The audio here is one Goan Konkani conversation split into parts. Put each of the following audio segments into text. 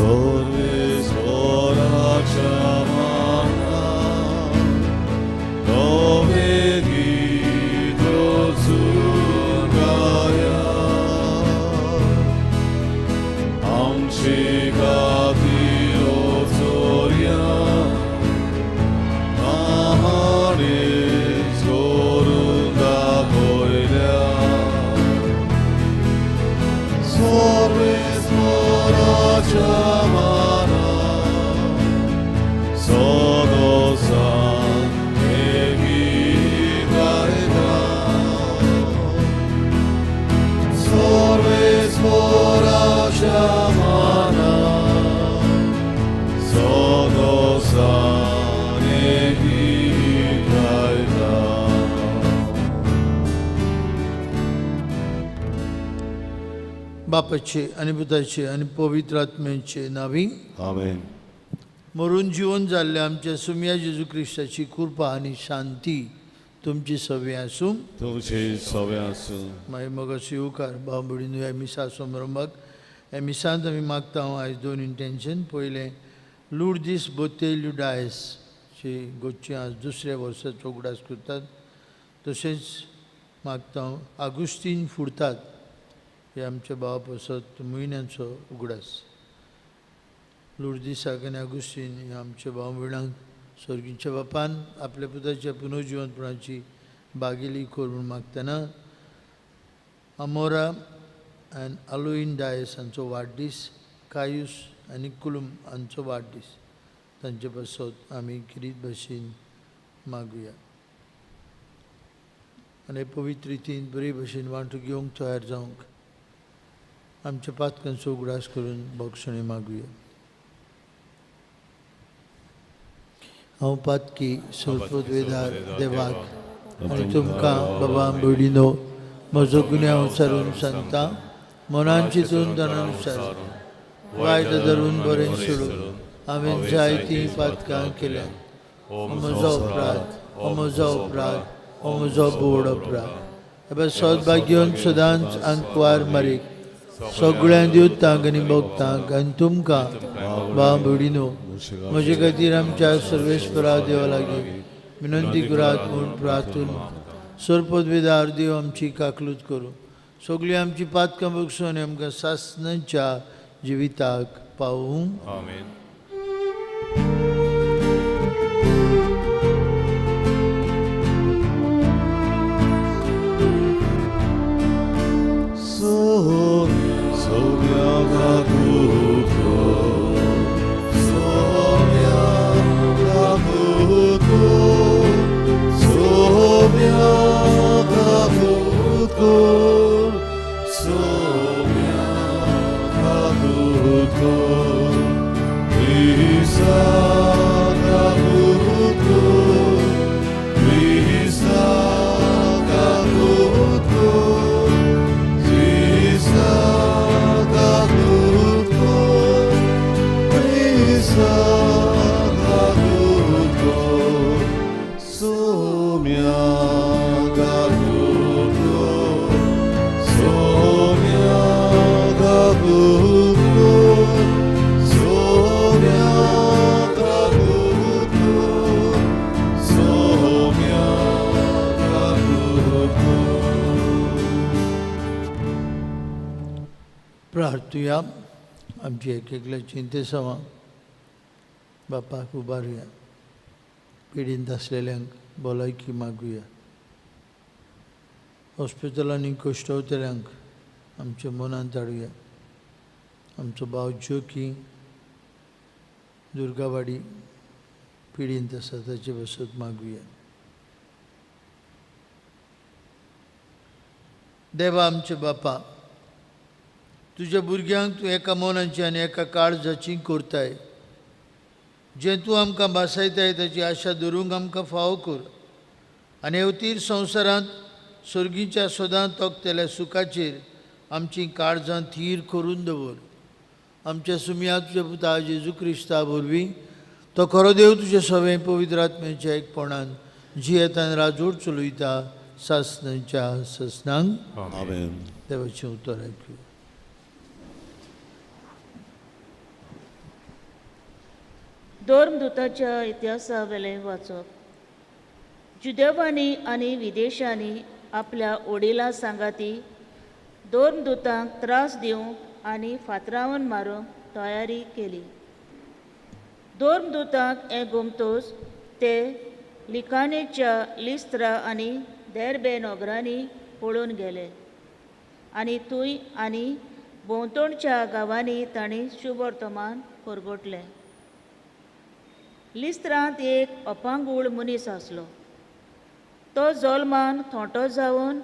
सर्वेस्पराच्या मानान नवें गीत रचून गाया. आमचे खातीर चोरया हाणेच करून दाखयल्या. सर्वेस्पराच्या मानान सदोसान हें गीत गायता. सर्वेस्पराच्या मानान सदोसान हें गीत गायता. बापाचे आनी पुताचे आनी पवित्र आत्म्याचे नावी. आमेन. मरून जिवन जाल्ल्या आमच्या सुमया जेजू क्रिस्ताची कृपा आनी शांती तुमची सवी आसूं. तुमचे सवे आसूं. मागीर मग येवकार भाव भयणीनो, ह्या मिसा समारंभाक. ह्या मिसांत आमी मागता हांव आयज दोन इंटेन्शन. पयलें, लुर्दीस बोतेल्यू डायस ची गोची आज दुसऱ्या वर्साचो उगडास करतात. तशेंच मागता हांव आगुस्तीन फुडतात हे आमच्या भावा पासत म्हयन्यांचो उगडास. लुर्दीसाक आनी आगुस्तीन ह्या आमच्या भाव भयणांक सर्गीच्या बापान आपल्या पुताच्या पुनर्जिवनपणाची बागेली कर म्हूण मागतना, अमोरा आनी आलोईन डायस हांचो वाडदीस, कायूस आनी कुलूम हांचो वाडदीस, तांचे पासत आमी खेरीत भशेन मागुया आनी पवित्र रितीन बरे भशेन वांटो घेवंक तयार जावंक आमच्या पातकांचो उगडास करून बक्षणी मागुया. हांव पातकी सर्वोद्वेदार देवाक आनी तुमकां बाबा भयणीनो म्हजो गुन्यांव सारून सांगता. मनान चिंतून तणान सारून वायट धरून बरें सोडून हांवें जायतीं पातकां केल्या. हो म्हजो अपराध, हो म्हजो अपराध, हो म्हजो बोड अपराध. हे सदभाग्योन सदांच आंकवार मारीक सगळ्यां दिवतांक आनी भोगतांक आनी तुमकां भाव भयणीनो म्हजे खातीर आमच्या सर्वेस्परा देवा लागीं विनंती करात म्हूण प्रार्थून. सर्पदवेदार देव आमची काकलूत करूं, सगळीं आमची पातकां बगसून आनी आमकां सासणाच्या जिविताक पावूं. आमेन. प्रार्थुया. आमची एक एकल्या चिंतेसवां बापाक उबारुया. पिडींत आसलेल्यांक भलायकी मागुया. हॉस्पिटलांनी कश्टवतल्यांक आमच्या मनांत हाडुया. आमचो भाव ज्योकी दुर्गावाडी पिडींत आसा ताचे बसत मागुया. देवा आमचे बापा, तुज्या भुरग्यांक तूं एका मनाची आनी एका काळजाची करताय. जें तूं आमकां भासायताय ताची आशा धरूंक आमकां फावो कर आनी अवतीर संवसारांत सर्गीच्या सदां तोखतल्या सुखाचेर आमचीं काळजां थीर करून दवर. आमच्या सुमया तुज्या पुता जेजू क्रिस्ता वरवीं तो खरो देव तुजे सवें पवित्र आत्म्याच्या एकपणान जियेतान राजवट चलयता सासणाच्या ससनांक. आमेन. देवाचें उतर आयकूया. धर्मदूताच्या इतिहासा वेलें वाचप. जुदेवांनी आनी विदेशांनी आपल्या वडिलां सांगाती धर्मदूतांक त्रास दिवंक आनी फातरावन मारूंक तयारी केली. धर्मदूतांक हें गोमतोच ते लिकानेच्या लिस्त्रा आनी देर्बे नगरांनी पळून गेले आनी थंय आनी भोंवतणच्या गांवांनी तांणी शुभवर्तमान परगटलें. लिस्त्रांत एक अपांगूळ मनीस आसलो. तो जल्मान थोंटो जावन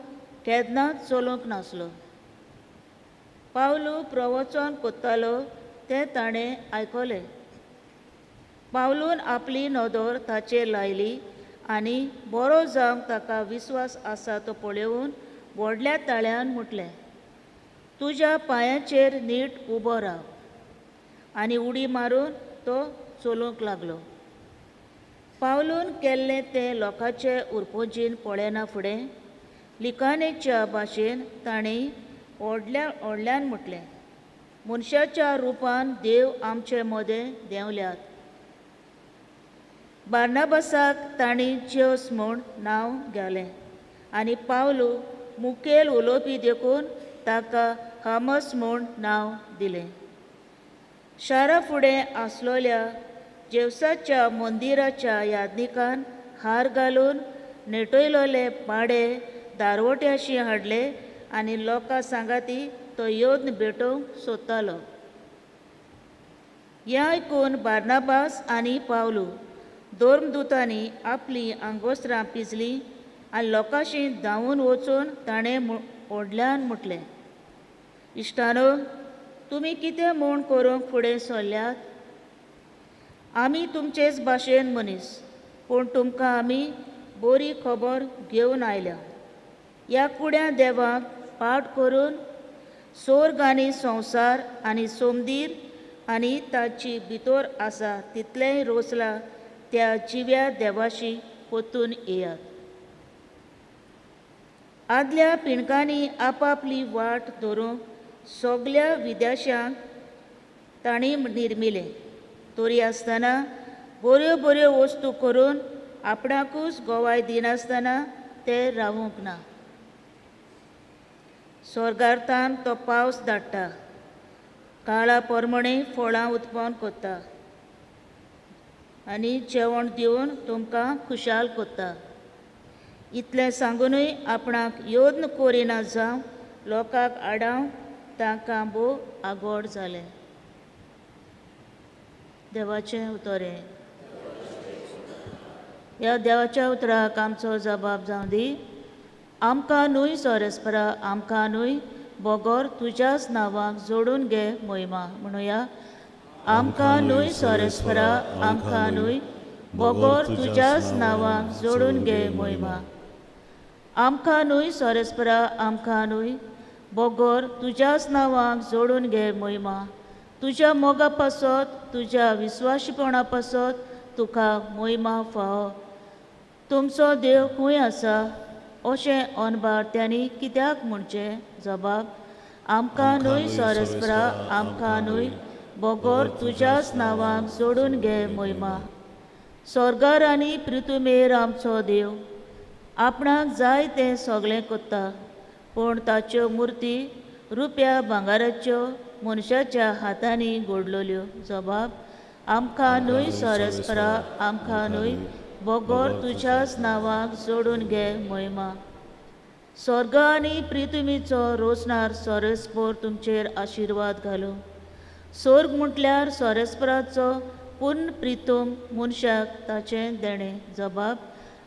केन्नाच चलूंक नासलो. पावलू प्रवचन कोत्तालो तें ताणें आयकलें. पावलून आपली नदर ताचेर लायली आनी बरो जावंक ताका विस्वास आसा तो पळोवन व्हडल्या ताळ्यान म्हटलें, तुज्या पांयाचेर नीट उबो राव. आनी उडी मारून तो चलूंक लागलो. पावलून केल्लें तें लोकांचे उरपोजीन पळयना फुडें लिकानेच्या भाशेन तांणी व्हडल्या व्हडल्यान म्हटलें, मनशाच्या रुपान देव आमचे मदें देंवल्यात. बार्नाबासाक तांणी जेवस म्हूण नांव घालें आनी पावलू मुखेल उलोवपी देखून ताका हामस म्हूण नांव दिलें. शारा फुडें आसलोल्या जेवसाच्या मंदिराच्या यादनिकान हार घालून नेटयलोले पाडे दारवट्याशी हाडले आनी लोकां सांगाती तो योद्न भेटोवंक सोदतालो. हें आयकून बार्नाबास आनी पावलू धर्मदूतांनी आपलीं आंगोस्त्रां पिजलीं आनी लोकांशी धांवून वचून ताणें व्हडल्यान म्हटलें, इश्टानो, तुमी कितें म्हूण करूंक फुडें सरल्यात? आमी तुमचेच भाशेन मनीस, पूण तुमकां आमी बरी खबर घेवन आयल्या. ह्या कुड्या देवाक पाठ करून सोर्ग आनी संवसार आनी सोमदीर आनी ताची भितर आसा तितलेंय रोसलां त्या जिव्या देवाशी परतून येयात. आदल्या पिणकांनी आपापली वाट धरूंक सगल्या विदेशांक तांणी निर्मिलें. तरी आसतना बऱ्यो बऱ्यो वस्तू करून आपणाकूच गोवाय दिनासतना ते रावूंक ना. स्वर्गार्थान तो पावस धाडटा, काळा प्रमाणे फळां उत्पन्न करता आनी जेवण दिवन तुमकां खुशाल करता. इतलें सांगुनूय आपणाक यत्न करिना जावं लोकांक आडावंक तांकां भोव आगोड जालें. देवाचें उतर हें. ह्या देवाच्या उतराक आमचो जबाब जावं दी. आमकां न्हय सोरेस्परा, आमकां न्हय बगर तुज्याच नांवाक जोडून घे मोहिमा. म्हणुया, आमकां न्हय सोरेस्परा, आमकां न्हय बगर तुज्याच नांवाक जोडून घे मोहिमा. आमकां न्हय सोरेस्परा, आमकां न्हय बगर तुज्याच नांवाक जोडून घे मोहिमा. तुज्या मोगा पासत, तुज्या विस्वाशीपणा पासत तुका मोहिमा फावो. तुमचो देव खंय आसा अशें अनभारत्यांनी कित्याक म्हणचें? जबाब, आमकां न्हय सोरेस्परा, आमकां न्हय बगर तुज्याच नांवाक जोडून घे मोहिमा. स्वर्गार आनी पृथ्वीर आमचो देव आपणाक जाय तें सगळें करता, पूण ताच्यो मुर्ती रुप्या भांगराच्यो मनशाच्या हातांनी घडलोल्यो. जबाब, आमकां न्हय सोरेस्परा, आमकां न्हय बगर तुज्याच नांवाक जोडून घे मोहिमा. स्वर्ग आनी पृथ्वीचो रोसणार सोरेस्पर तुमचेर आशिर्वाद घालूं. स्वर्ग म्हटल्यार सोरेस्पराचो पूर्ण प्रितम मनशाक ताचें देणें. जबाब,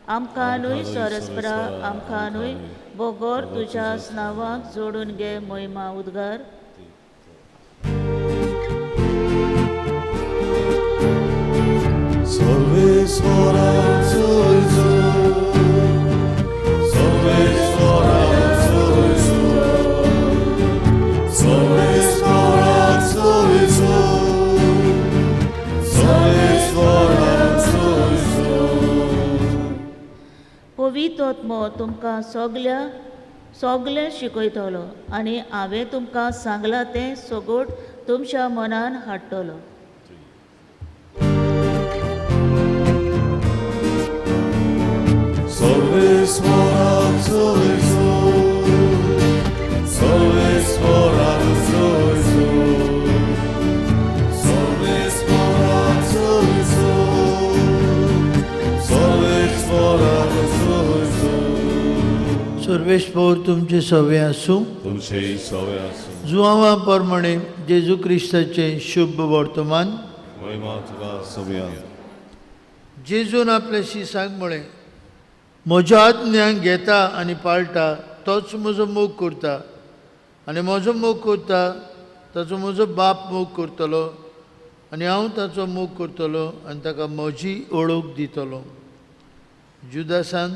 आमकां न्हय सोरेस्परा, आमकां न्हय बगर तुज्याच नांवाक जोडून घे मोहिमा. उद्गार. पवित्र आत्मो तुमकां सगल्या सगळें शिकयतलो आनी हांवें तुमकां सांगलां तें सगट तुमच्या मनान हाडटलो. सर्वेस्पोर तुमचे सवे आसूं, तुमचेय सवे आसूं. जुआवा प्रमाणे जेजू क्रिस्ताचें शुभ वर्तमान. महिमा तुका सव्या. जेजून आपल्या शिसांक म्हळें, म्हज्या आज्ञांक घेता आनी पाळटा तोच म्हजो मोग करता, आनी म्हजो मोग करता ताचो म्हजो बाप मोग करतलो, आनी हांव ताचो मोग करतलो आनी ताका म्हजी ओळख दितलो. जुदासान,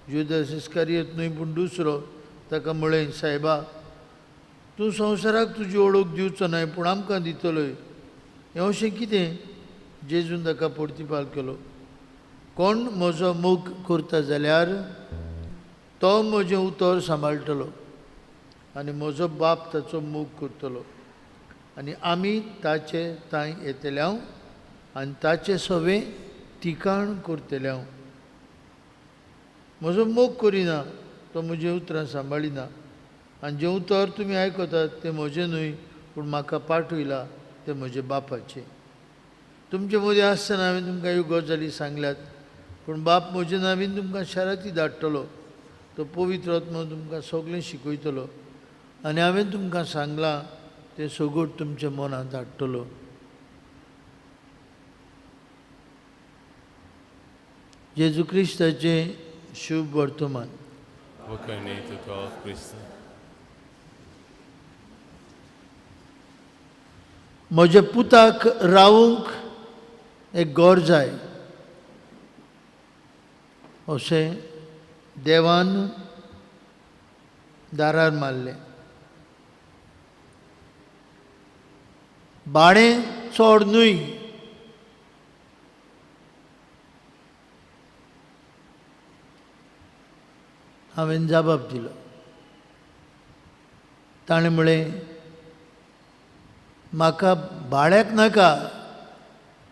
जुदास इस्कारियत न्हय पूण दुसरो, ताका म्हळें, सायबा तूं संवसाराक तुजी ओळख दिवचो न्हय पूण आमकां दितलोय, हें अशें कितें? जेजून ताका प्रतिपाल केलो, कोण म्हजो मोग करता जाल्यार तो म्हजें उतर सांबाळटलो, आनी म्हजो बाप ताचो मोग करतलो, आनी आमी ताचे तांय येतले हांव आनी ताचे सवे ठिकाण करतले हांव. म्हजो मोग करिना तो म्हजें उतरां सांबाळिना, आनी जें उतर तुमी आयकतात तें म्हजें न्हय पूण म्हाका पाठयलां तें म्हजें बापाचें. तुमचे मदीं आसतना हांवें तुमकां ह्यो गजाली सांगल्यात, पूण बाप म्हजे नांवान तुमकां शाराती धाडटलो, तो पवित्र आत्मो तुमकां सगळें शिकयतलो, आनी हांवें तुमकां सांगलां तें सगळें तुमच्या मनांत हाडटलो. जेजू क्रिस्ताचें शुभ वर्तमान. म्हज्या पुताक रावूंक एक घर जाय अशें देवान दारार मारलें. भाडें चड न्हय, हांवें जबाब दिलो. ताणें म्हळें, म्हाका भाड्याक नाका,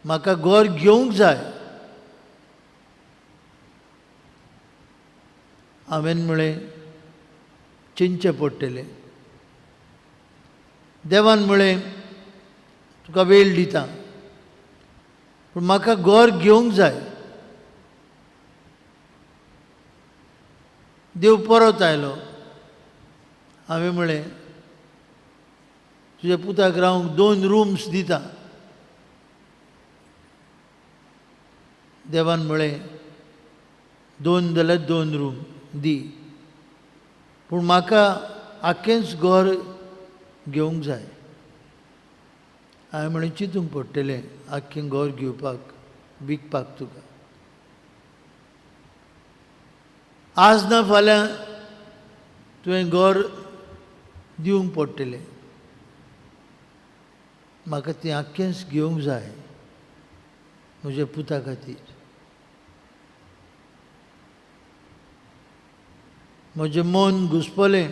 म्हाका घर घेवंक जाय. हांवें म्हळें, चिंतचें पडटलें. देवान म्हळें, तुका वेळ दिता पूण म्हाका घर घेवंक जाय. देव परत आयलो. हांवें म्हळें, तुज्या पुताक रावंक 2 रूम्स दिता. देवान म्हळें, 2 जाल्यार 2 रूम दी, पूण म्हाका आख्खेंच घर घेवंक जाय. हांवें म्हळें, चिंतूंक पडटलें आख्खें घर घेवपाक, विकपाक तुका. आज ना फाल्यां तुवें घर दिवंक पडटलें, म्हाका तें आख्खेंच घेवंक जाय म्हज्या पुता खातीर. म्हजें मन घुसपलें,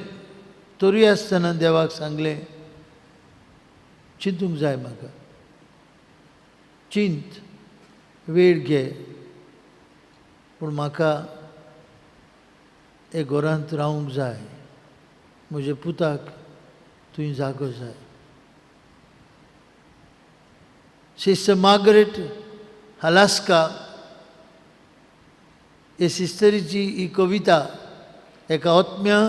तरी आसतना देवाक सांगलें, चिंतूंक जाय म्हाका, चिंत, वेळ घे, पूण म्हाका हे घरांत रावंक जाय, म्हज्या पुताक तुवें जागो जाय. सिस्टर मार्गरेट हलास्का हे सिस्टरीची ही कविता एका आत्म्या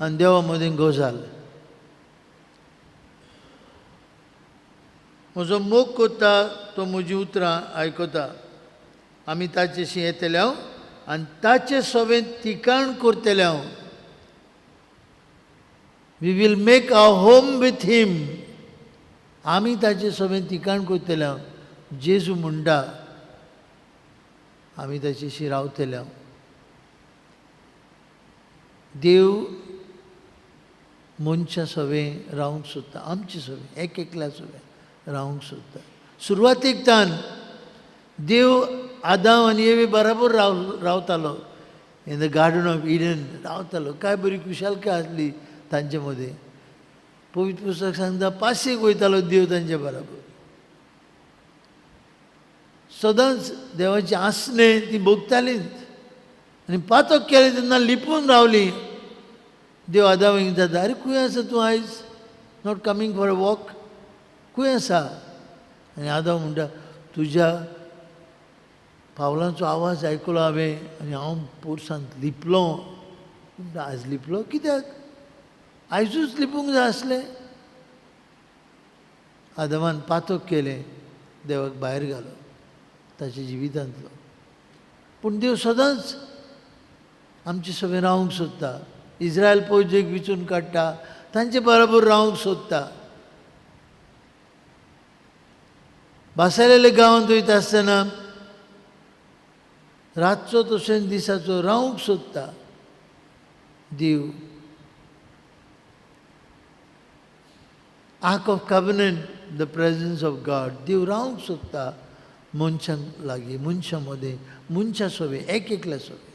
आनी देवा मदीं गजाल. म्हजो मोग करता तो म्हजीं उतरां आयकता, आमी ताचेशी येतले हांव आनी ताचे सवें ठिकाण करतले हांव. We will make our home with him. आमी ताचे सवें ठिकाण करतले हांव. जेजू म्हणटा आमी ताचेशी रावतले हांव. देव मनशां सवें रावंक सोदता, आमचे सवें, एक एकल्या सवें रावंक सोदता. सुरवातीक तान देव आदाम आनी एवे बराबर रावतालो, in the garden of Eden रावतालो. काय बरी खुशालकाय आसली तांचे मदें. पवित्र पुस्तक सांगता पासयेक वयतालो देव तांचे बराबर. सदांच देवाचें आसणें ती भोगतालींच. आनी पातक केलें तेन्ना लिपून रावली. देव आदामाक विचारता, आरे खंय आसा तूं आयज? Not coming for a walk, खंय आसा? आनी आदाम म्हणटा, तुज्या पावलांचो आवाज आयकलो हांवें आनी हांव पोरसांत लिपलो. म्हणटा, आयज लिपलो कित्याक? आयजूच लिपूंक जाय आसलें. आदामान पातक केलें, देवाक भायर घालो ताच्या जिवितांतलो. पूण देव सदांच आमचे सगळें रावंक सोदता. इस्रायल फौजेक विचून काडटा, तांचे बरोबर रावंक सोदता. भासायलेल्या गांवांत वयता आसतना रातचो तशेंच दिसाचो रावंक सोदता देव. Ark of Covenant, the presence of God. देव रावंक सोदता मनशांक लागीं, मनशां मदें, मनशां सोबें, एक एकल्या सोबें.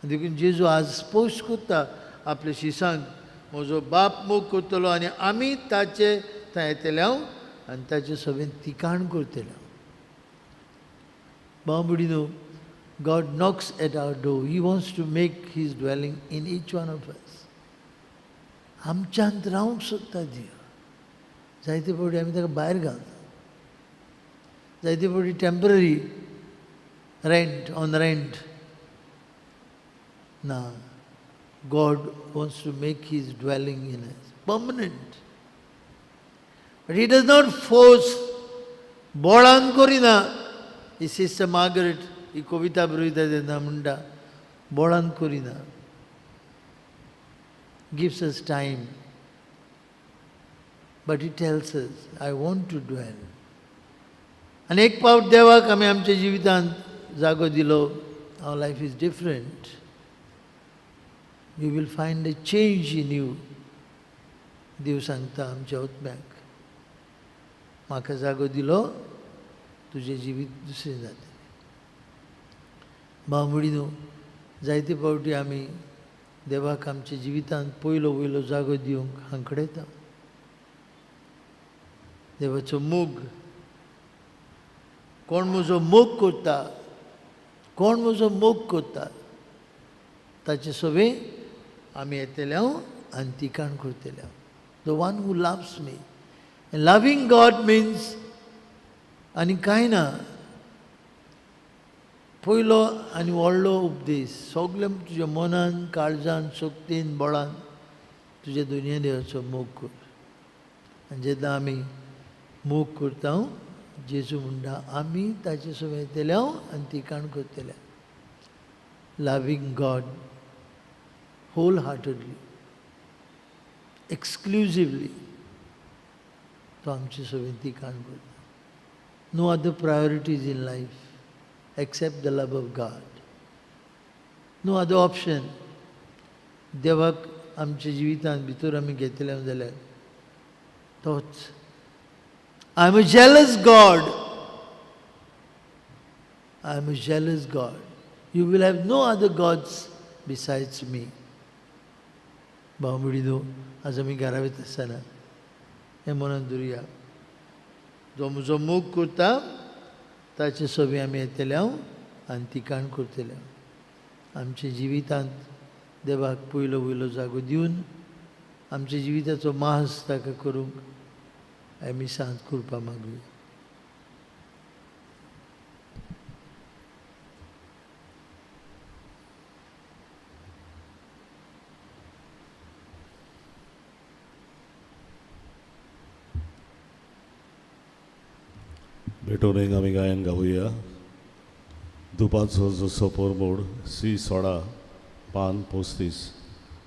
देखून जेजू आज स्पोश करता आपल्या शिसांक, म्हजो बाप मोग करतलो आनी आमी ताचे थंय येतले हांव आनी ताचे सोबेन तिकाण करतले हांव. भाव भयणीनो, God knocks at our door. He wants to make His dwelling in each one of us. आमच्यांत रावंक सोदता देव. जायते फावटी आमी ताका भायर घालता, जायते फावटी टेंपररी रेंट ऑन रेंट. ना, God wants to make His dwelling in us permanent. But He does not force, बोळान करिना. ही सिस्टर मार्गरेट ही कविता बरयता तेन्ना म्हणटा, बोळान करिना, gives us time, but He tells us, I want to dwell. आनी एक पावट देवाक आमी आमच्या जिवितांत जागो दिलो, our life is different. You will find a change in you. देव सांगता आमच्या आत्म्याक, म्हाका जागो दिलो, तुजें जिवीत दुसरें जातलें. भाव भयणीनो, जायते फावटी आमी देवाक आमच्या जिवितांत पयलो वयलो जागो दिवंक हांकडेता. देवाचो मोग, कोण म्हजो मोग करता, कोण म्हजो मोग करता ताचे सोबें आमी येतले हांव आनी तिकाण करतले हांव. The one who loves me. And loving God means आनी कांय ना, पयलो आनी व्हडलो उपदेश सगळें तुज्या मनान, काळजान, शक्तीन, बळान तुज्या दुनिया देवाचो मोग कर. आनी जेन्ना आमी मोग करता, जेजू म्हणटा आमी ताचे सोबें येतले हांव आनी तिकाण करतले. Loving God wholeheartedly, exclusively, तो आमचे सोबें तिकाण करता. No other priorities in life except the love of God. No other option. देवाक आमच्या जिवितांत भितर आमी घेतले जाल्यार तोच. I am a jealous God. I am a jealous God. You will have no other gods besides me. भाव भयणीनो, आज आमी घरा वयता आसतना हें मनान धरुया, जो म्हजो मोग करता ताचे सोबें आमी येतले हांव आनी तिकाण करतले हांव. आमच्या जिवितांत देवाक पयलो वयलो जागो दिवन आमच्या जिविताचो मास ताका करूंक आमी सांत कृपा मागुया. भेटवणेक आमी गायन गावया. दुपाचो जो सोपोर मोड सी 16 पान 35,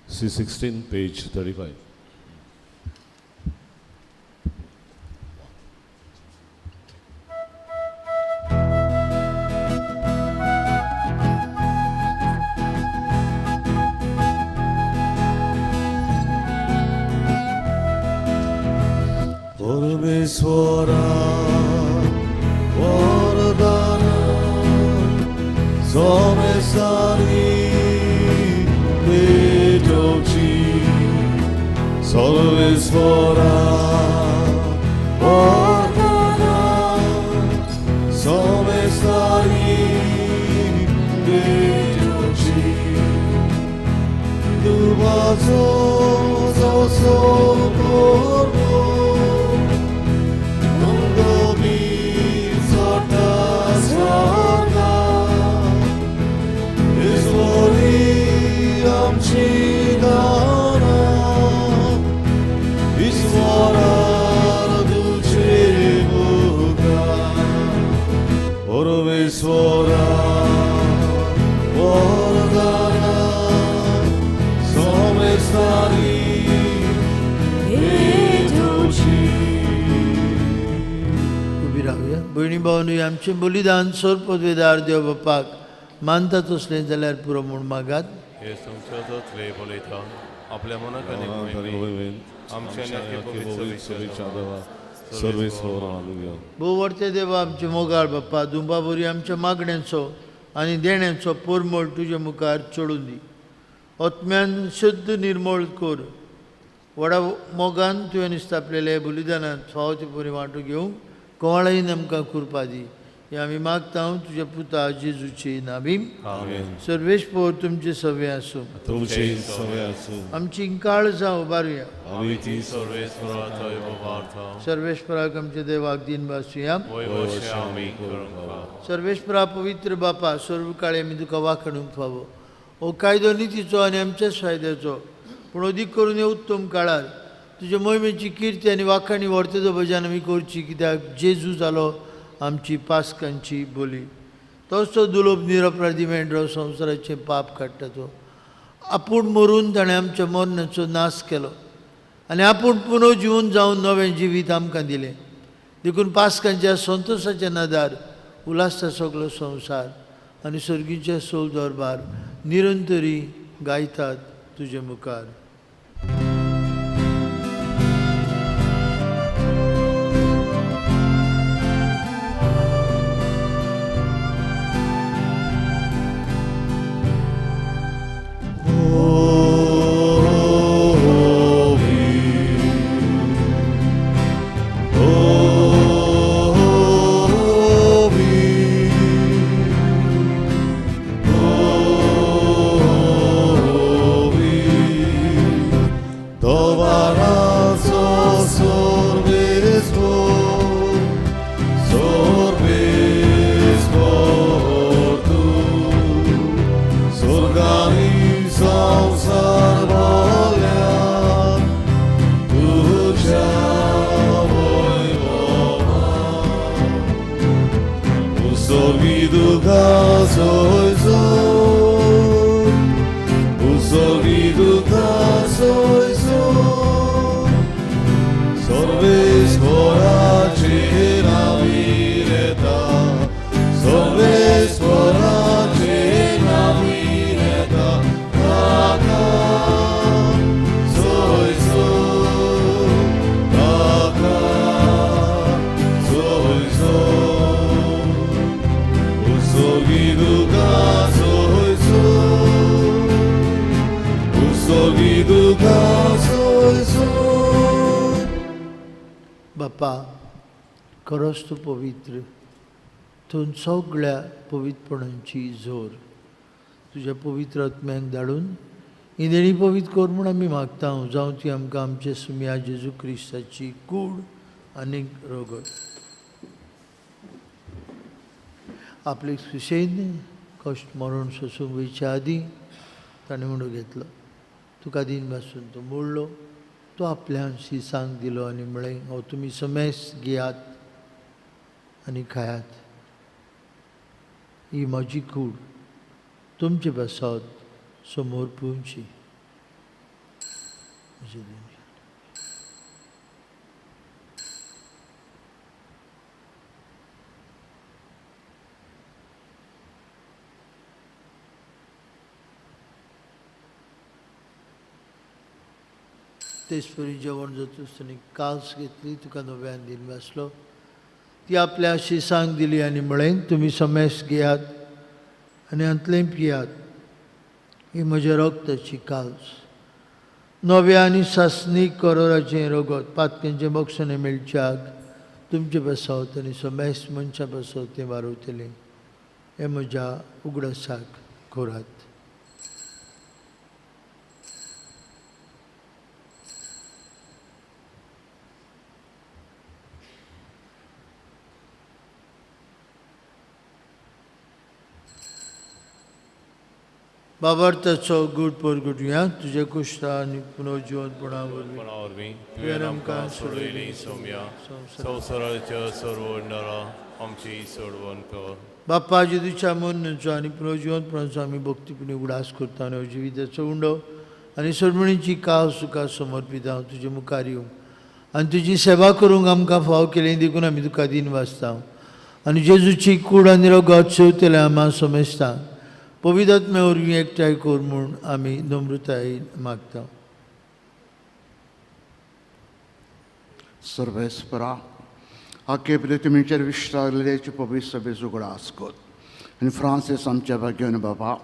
सी 16 पेज 35. परमेश्वरा वरदान सोमेसारी भेटोची, सर्वेश्वरा वरदान सोमेसारी भेटोची. भयणी भावनू आमचें बलिदान सोरपदवेदार देव बापाक मानता तसलें जाल्यार पुरो म्हूण मागात. भोवर्ते देवा आमचे मोगाळ बाप्पा, दुंबा बरी आमच्या मागण्यांचो आनी देण्यांचो पोरमोळ तुजे मुखार चडून दी. आत्म्यान शुद्ध निर्मोळ कर. व्हडा मोगान तुवें स्थापलेले बलिदानांत फावो ते परी वांटो घेवंक कोणाय आमकां कृपा दी. हे आमी मागता तुज्या पुता जेजूची नावी. सर्वेस्पर तुमचे सवे आसूं. आमची काळजां उबारुया. सर्वेस्पराक आमच्या देवाक दिन भासुया. सर्वेस्परा पवित्र बापा, सर्व काळे आमी तुका वाखणूंक फावो. हो कायदो नितीचो आनी आमच्याच फायद्याचो, पूण अदीक करून हे उत्तम काळार तुज्या मोहिमेची किर्ती आनी वाखाणी व्हरतेचो भजन आमी करची, कित्याक जेजू जालो आमची पास्कांची बोली. तोच तो दुलोब निरपराधी मेंढरो संवसाराचें पाप काडटा तो. आपूण मरून ताणें आमच्या मरणाचो नाश केलो आनी आपूण पुनः जिवन जावन नवें जिवीत आमकां दिलें. देखून पास्कांच्या संतोशाच्या नदार उल्हासता सगलो संवसार आनी सर्गीचे सोल दरबार निरंतरी गायतात तुजे मुखार. बापा, खरोच तूं पवित्र, तूं सगळ्या पवित्रपणांची जोर. तुज्या पवित्र आत्म्याक धाडून ही देणी पवित्र कर म्हूण आमी मागता. जावं ती आमकां आमचे सुम्या जेजू क्रिस्ताची कूड आनी रगत. आपले सुशेन कश्ट मरण सोसूंक वयच्या आदीं ताणें म्हणून घेतलो. तुका दिन भासून तो मोडलो, तो आपल्यान शिसांक दिलो आनी म्हळें, हो तुमी समेस घेयात आनी खायात. ही म्हजी कूड तुमचे पासत समोर पुवची. तेच परी जेवण जातूच ताणें कास घेतली, तुका नव्यान दिन भासलो, ती आपल्या शिसांक दिली आनी म्हळें, तुमी समेस घेयात आनी हांतलें पियात. ही म्हज्या रगताची कास, नव्या आनी सासणीक करोराचें रगत, पातक्यांचें बक्षणें मेळच्याक तुमचे पासत आनी समेस मनशां पासत तें वारवतलें. हें म्हज्या उगडासाक करात. बाबार्थाचो गूट परगटुया तुज्या कुश्टा आनी पुनर्जिवनपणा वरवीं तुवें आमकां सोडयली सोम्या संवसाराच्या सर्वंडरा आमची सोडवण कर. बाप्पा जेजूच्या मरणाचो आनी पुनर्जिवनपणाचो आमी भक्तीपणी उगडास करता आनी जिविताचो उंडो आनी सोडवणीची काव सुखा समर्पिता तुजे मुखार येवंक आनी तुजी सेवा करूंक आमकां फाव केली देखून आमी तुका दिन वाचता आनी जेजूची कूड आनी रगत सेवतले आमा समजता पवित्र आत्म्या वरवीं एकठांय कर म्हूण आमी नम्रतायेन मागता. सर्वेस्परा आखे प्रतिमेचेर विश्रालेची पवित्र सभेचो उगडास कर आनी फ्रांसीस आमच्या भाग्यन बापा,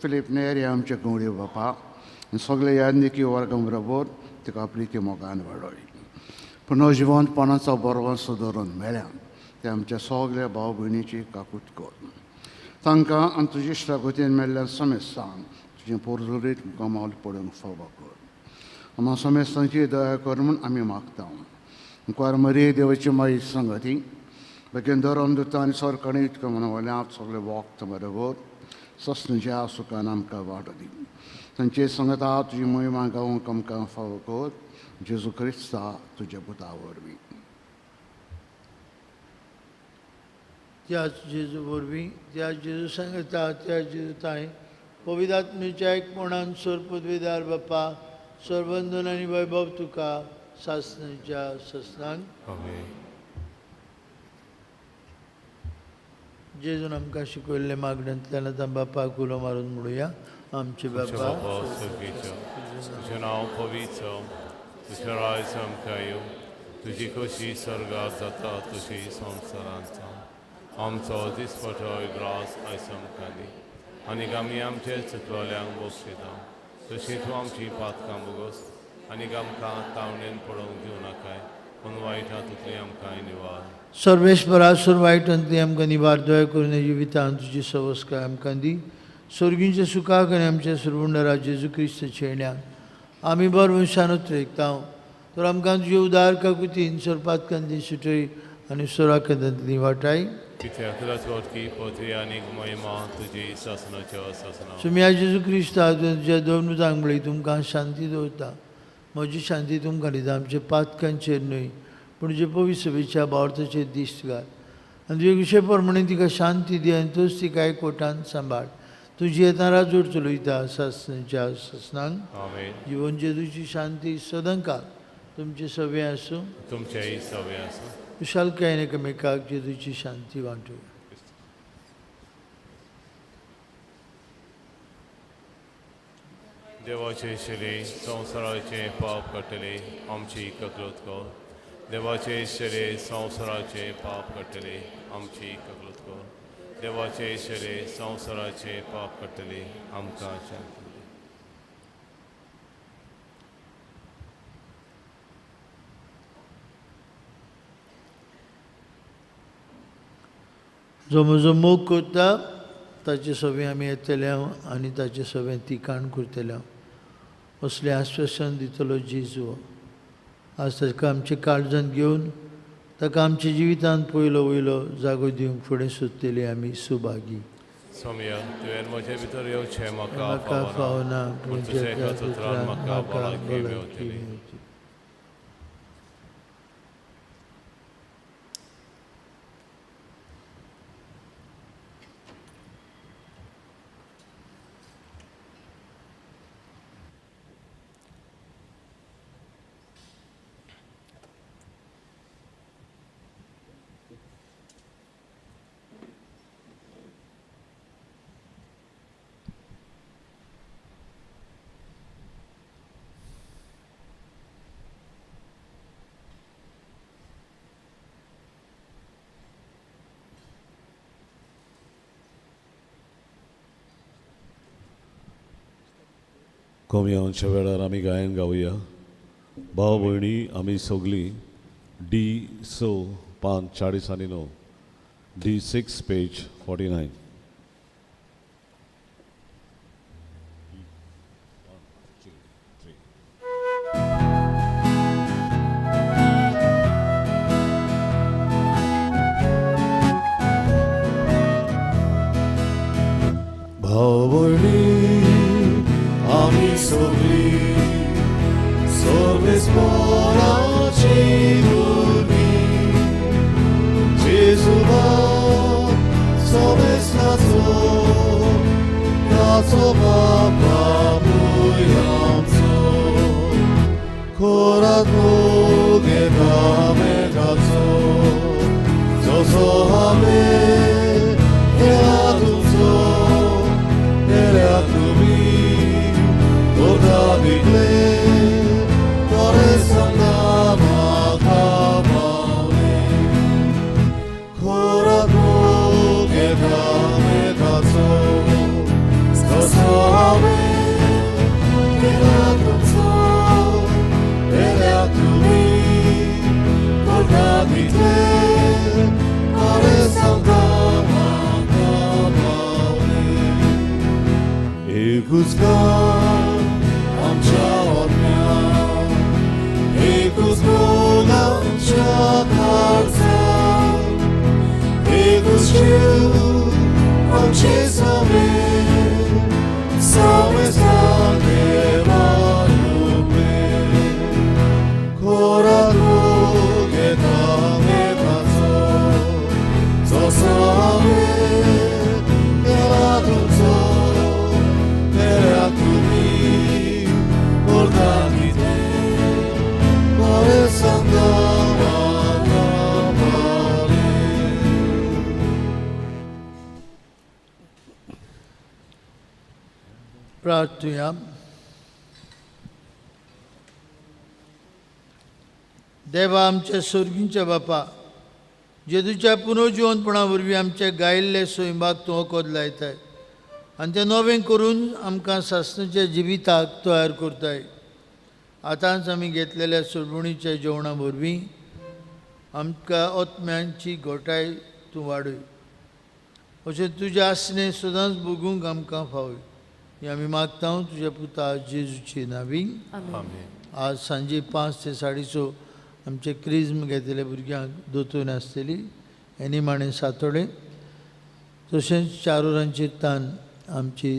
फिलीप नेरी आमच्या गवळी बापा आनी सगळे यादनिकी वर्गां बरोबर तिका प्रिती मोगान वाडय. पुनर्जिवंतपणाचो बरवंस धरून मेळ्या ते आमच्या सगळ्या भाव भयणीची काकूत कर. तांकां आनी तुजी इश्टागतीन मेळ्ळ्या समेस्तांक तुजें पोरजोरीत कमाल पडूंक फावो कर. आमकां समेस्तांची दया कर म्हूण आमी मागता. मुखार मरिये देवाची माई संगती बेगीन धरम दुता आनी सरकारी इतकें म्हणून सगळे वक्त बरोबर ससनच्या सुखान आमकां वाटो दी. तांचे संगता तुजी मोहिमा गावंक आमकां फावो कर. जेजू क्रिस्ता तुज्या पुता वरवीं. त्याच जेजू वरवीं, त्याच जेजू सांगता, त्याच जेजू तांय पवित्र आत्म्याच्या एकपणान सर्वपदवीदार बाप्पा सर्वंदन आनी वैभव तुका सासनाच्या ससनांक. जेजून आमकां शिकयल्लें मागण्यांतल्यान आतां बापाक उलो मारून म्हणुया. आमचे बापा तुजें नांव पवित्र जावं, तुजें राज्य आमकां येवं, तुजी खोशी सर्गार जाता तशी संवसारांत जावं. आमचो दिसपटो ग्रास आयज आमकां दी आनी आमी आमचे चुकलोल्यांक बक्षिता तशी तूं आमची पातकां बोगस आनी आमकां तावणेन पडोवंक दिवं नाकाय पूण वायट हातूंतली आमकां निवार. सर्वेस्परा सर्व वायटांतली आमकां निवार. दया करून जिवितांत तुजी सवस्काय आमकां दी. स्वर्गींच्या सुखाक आनी आमच्या सर्वुंडरा जेजू क्रिस्ताच्या येण्याक आमी बर मनशान उतरेकता तर आमकां तुजे उदार काकुतीन सर्पातकांतली सुटय आनी सोराकंतांतली वाटाय. सुम्या जेजू क्रिस्ता तुज्या दोन उदांक म्हळी तुमकां शांती दवरता. म्हजी शांती तुमकां दिता. आमच्या पातकांचेर न्हय पूण जे पवित्र सभेच्या भावार्थाचेर दिश्ट घाल आनी तुजे विशय प्रमाणे तिका शांती दी आनी तूंच तिका एकवटान सांबाळ. तुजी येतना राजवट चलयता सासनाच्या ससनांक. जिवन जेजूची शांती सदांकाळ तुमचे सवे आसूं, तुमचेय सवे आसूं. कुशालकायेन एकामेकाक जेजूची शांती वांटूया. देवाचे शरीर संवसाराचे पाप काडटले आमची ककलत कर. देवाचे शरीर संवसाराचे पाप काडटले आमची ककलत कर. देवाचे शरीर संवसाराचे पाप काडटले आमकां शांती. जो म्हजो मोग करता ताचे सवे आमी येतले आनी ताचे सवे तिकाण करतले असलें आश्वासन दितलो जेजू. आज ताका आमच्या काळजांत घेवन ताका आमच्या जिवितांत पयलो वयलो जागो दिवंक फुडें सोदतली आमी सुभागी. सोम्या तुवें म्हजे भितर येवचें म्हाका फावना, पूण तुज्या एकाच उतरान म्हाका भलायकी मेळटली. कोमयांच्या वेळार आमी गायन गावया. भाव भयणी आमी सगळीं डी स पान 40 आनी 9, डी 6 पेज 49. भाव भयणी देवाचो बापूय आमचो खोरात एकामेकाचो जसो हांवें केला तुमचो केल्या तुमी करता तितले बरें सांगा म्हाका पावले खोरात एकामेकाचो जसो हांवें केला तुमचो केल्या तुमी करता तितले बरें सांगा म्हाका पावले एकूच गांव आमच्या आत्म्यान एकूच मोग आमच्या काळजान एकूच जीव आमचे सवे समेस्तान देवा रूपे खोरात मोग एकामेकाचो जसो हांवें केला तुमचो केल्या तुमी करता कितें बरें सांगा म्हाका पावले. प्रार्थुया. देवा आमच्या सोर्गींच्या बापा, जेजूच्या पुनर्जिवनपणा वरवीं आमच्या गायिल्ले स्वयंबाक तूं वखद लायताय आनी तें नवें करून आमकां सासणाच्या जिविताक तयार करताय. आतांच आमी घेतलेल्या सोडवणीच्या जेवणा वरवीं आमकां आत्म्यांची घोटाय तूं वाडय, अशें तुजें आसणें सदांच भोगूंक आमकां फावय हें आमी मागता तुज्या पुता जेजूची नावी. आज सांजे 5 ते 6:30 आमचे क्रिज्म घेतलेल्या भुरग्यांक दोतोन आसतली आनी माणे सातोडे. तशेंच 4 वरांचेर तान आमची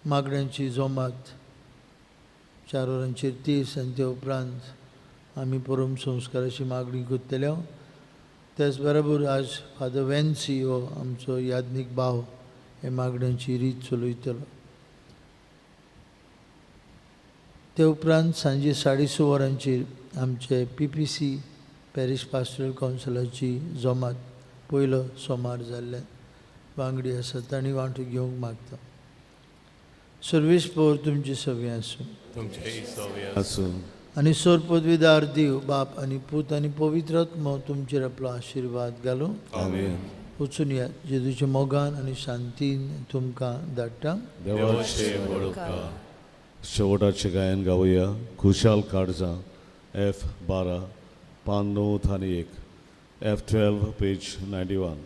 मागण्यांची जोमात 4 वरांचेर 30 आनी ते उपरांत आमी परम संस्काराची मागणी करतले. त्याच बरोबर आज फादर वेन्सी हो आमचो याज्ञीक भाव हे मागण्यांची रीत चलयतलो. ते उपरांत सांजे 6:30 वरांचेर आमचे PPC parish pastoral कावन्सिलाची जमात पयलो सोमार जाल्ल्यान वांगडी आसा तांणी वांटो घेवंक मागता. सर्वीस पोर तुमची सवी आसूं आसूं. आनी सोर पदवीदार देव बाप आनी पूत आनी पवित्र आत्मो तुमचेर आपलो आशिर्वाद घालूं. आमेन. वचून या जेजूच्या मोगान आनी शांतीन तुमकां धाडटा. देवाचे बळका. शेवटाचें गायन गावया खुशाल काळजां F 12 पान 9 आनी 1 F 12 page 91.